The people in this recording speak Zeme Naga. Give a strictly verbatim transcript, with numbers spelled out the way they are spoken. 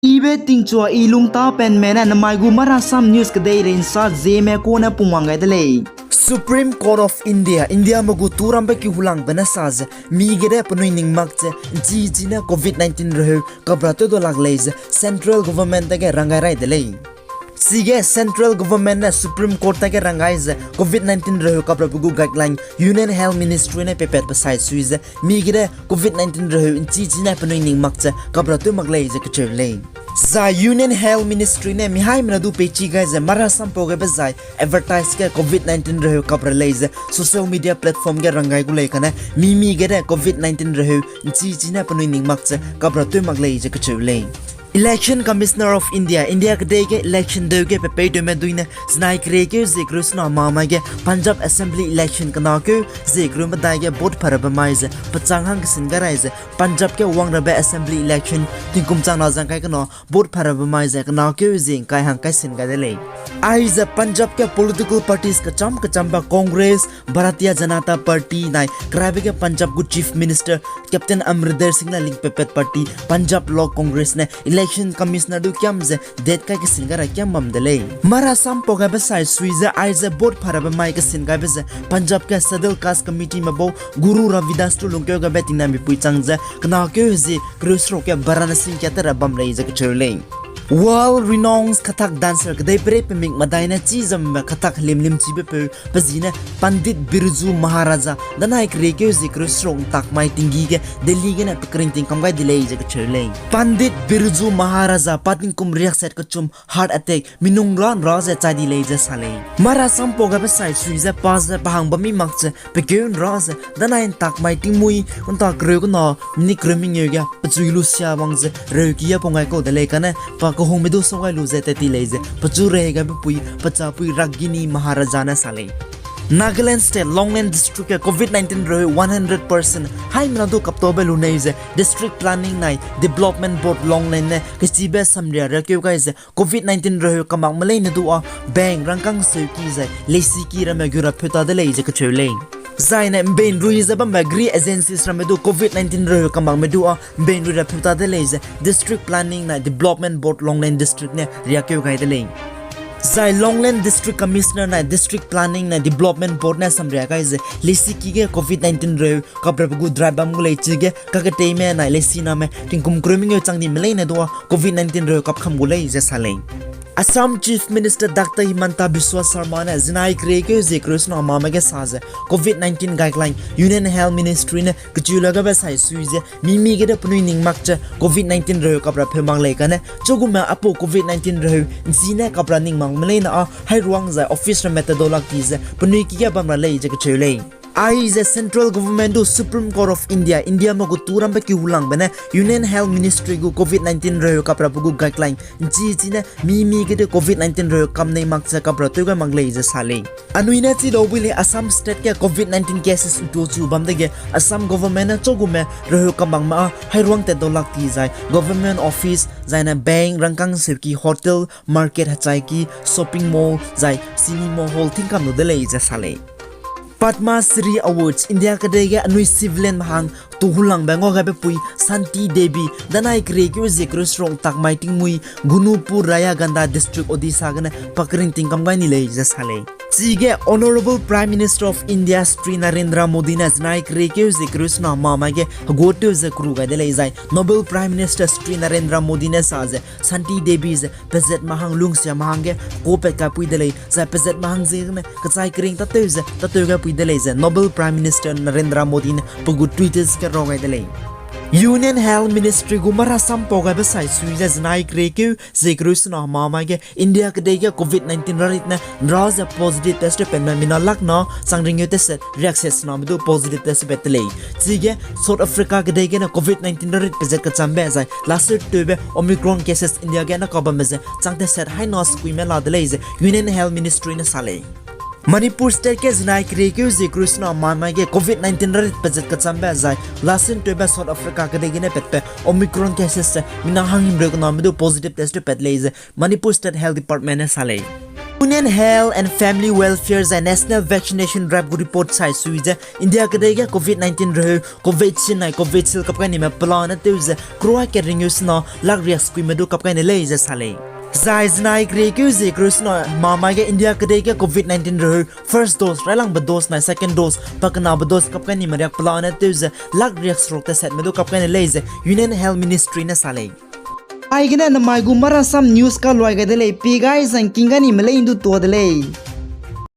Ibe tingchua i lungta penme ne namai gu Marasam News kedeirei nsa zieme kune pungwang gai de lei. Supreme Court of India, Indiame gu turambe kihulangbe ne sa ze, mi gede penui ning mak ze, nchi chi ne covid nineteen reheu kabra tew da lak lei ze Central Government dage ranggai rai de lei. Chige Central Government ne Supreme Court dage ranggai ze covid nineteen reheu kabrabe gu guideline Union Health Ministry ne pepatbe sai sui ze, mi gede covid nineteen reheu nchi chi ne penui ning mak ze kabra tew mak lei ze kecheu lei. Zai Union Health Ministry ne mihaimena du peichi gai ze Marasam pau gaibe zai advertise ge covid nineteen reheu kabra lei ze social media platform ge ranggai gu lei kane mi mi gede covid nineteen reheu nchi chi ne penui ning mak ze kabra tew mak lei ze kecheu lei. Election Commissioner of India, India kedei ge election deu ge pepeitewme dui ne zinai keriekeu zie kereu sena mamai ge Punjab Assembly election kenakeu zie kereu medai ge vote pharabe mai ze pechang hang kesin gai rai ze Punjab ge wangrabe Assembly election tingkum chang na zang kai kena vote pharabe mai ze kenakeu zie ngkai hang kai sin gai de lei. Aize Punjab ge political parties kecham kechambe Congress, Bharatiya Janata Party nai keraibe ge Punjab gu Chief Minister Captain Amarinder Singh ne lingpepat party Punjab Lok Congress ne Election Commissioner du kiam ze date kai kesin gai ra kiam bam de lei. Marasam pau gaibe sai sui ze aize vote pharabe mai kesin gaibe ze Punjab ge Scheduled Caste Committeeme bau Guru Ravidas du lungkeu gaibe tingnamipui chang ze kenakeu hezie kereu seruk ge Varanasi kat te ra bam lei ze kecheu lei. World renowned Kathak dancer kedei perei pemik medai ne chizambe Kathak helimlim chibe peu pe zi ne Pandit Birju Maharaja danai keriekeu zie kereu seruk ntak mai tinggi ge Delhi gene pekering tingkam gai di lei ze kecheu lei. Pandit Birju Maharaja pa tingkum riaksat kechum heart attack minung ra nra ze chai di lei ze sa lei. Marasam pau gaibe sai sui ze pa ze pahang bam mi mak ze pekeu nra ze danai ntak mai tingmui ntak kereu kena minute kereu mengeu ge pechui lu sia wang ze reuki a pung gai kau de lei kane pa kehungme du sau gai lu ze tat ti lei ze pechu rehei gaibe pui pechapui Ragini Maharaja ne sa lei. Nagaland State Longleng District ge covid nineteen reheu one hundred percent haimena du kaptaube lu nei ze District Planning nai Development Board Longleng ne kechibe samria riakeu gai ze covid nineteen reheu kamakme leine du â bank rangkâng seuki zai leisiki ramme gu ra pheu ta de lei ze kecheu lei. Zai ne mbeinrui ze bambe gri agencies ramme du covid nineteen reheu kamakme du â mbeinrui ra pheu ta de lei ze District Planning nai Development Board Longleng District ne riakeu gai de lei. Zai Longleng District Commissioner nai District Planning nai Development Board ne samria gai ze leisiki ge covid nineteen reheu kaprabe gu dry bam gu lei chige kaketeime nai leisiname tingkum kereu mengeu chang dime leine du â covid nineteen reheu kapkham gu lei ze sa lei. Assam Chief Minister Doctor Himanta Biswa Sarma ne zinai keriekeu zie kereu sena mamai ge sa ze covid nineteen guideline Union Health Ministry ne kechiu la gabe sai sui ze mi mi gede penui ning mak ze covid nineteen reheu kapra pheu mak lei kane chugume apau covid nineteen reheu nchi ne kapra ning makme leine â hairuang zai office ramme tedau lak ti ze penui ki ge bam ra lei ze kecheu lei. Aize Central Government du Supreme Court of India, Indiame gu turambe kihulangbe ne Union Health Ministry gu covid nineteen reheu kaprabe gu guideline nchi chi ne mi mi gede covid nineteen reheu kam nei mak ze kapra tew gai mak lei ze sa lei. Anui ne chidaubui lei Assam State ge covid nineteen cases ntu chu bam dege Assam Government ne chugume reheu kam makme â hairuang tedau lak ti zai government office zai ne bank rangkâng seuki hotel market hechaiki shopping mall zai cinema hall tingkam lu de lei ze sa lei. Padma Shri Awards India kedei ge anui civilian mahang tuhulangbe ngau gaibe pui Shanti Devi danai keriekeu zie kereu seruk ntak mai tingmui Gunupur Rayaganda District Odisha gene pakering tingkam gai ni lei ze sa lei. Chige Honourable Prime Minister of India Shri Narendra Modi ne zinai keriekeu zie kereu sena mamai ge heguatew ze keru gai de lei zai Noble Prime Minister Shri Narendra Modi ne sa ze Shanti Devi ze pezat mahang lungsia mahang ge kuapat kaipui de lei zai pezat mahang ziegene kechai kering tatew ze tatew gaipui de lei ze Noble Prime Minister Narendra Modi ne pe gu Twitter ge rau gai de lei. Union Health Ministry gu marasam pau gaibe sai sui ze zinai keriekeu zie kereu sena mamai ge India kedei ge covid nineteen rarit ne nra ze positive test tewpatme mina lakna chang ringeu teset riakse sename du positive test tewpat de lei. Chige South Africa kedei gene covid nineteen rarit pezat kechambe zai laser tewbe Omicron cases India ge naka bamme ze chang teset haina sekuime la de lei ze Union Health Ministry ne sa lei. Manipur State ge zinai keriekeu zie kereu sena mamai ge covid nineteen rarit pezat kechambe zai laser tewbe South Africa kedei gene patbe Omicron cases ze mina hanghimreu kename du positive test tewpat lei ze Manipur State Health Department ne sa lei. Union Health and Family Welfare zai National Vaccination Drive gu report sai sui ze India kedei ge Covid nineteen reheu Covaxin nai Covishield kap kai nime pelane tew ze crore kering sena lakh riak sekuime du kap kai ne lei ze sa lei. Zai zenai keriekeu ze kereu sena mamai ge India kedei ge Covid nineteen reheu first dose, railangbe dose nai second dose, pakenabe dose kap kai nime riak pelane tew ze lakh riak seruk tesetme du kap kai ne lei ze Union Health Ministry ne sa lei. Aigene namai gu Marasam News kaluai gai de lei, pie gai zangking gai nime lei ndu tuâ de lei.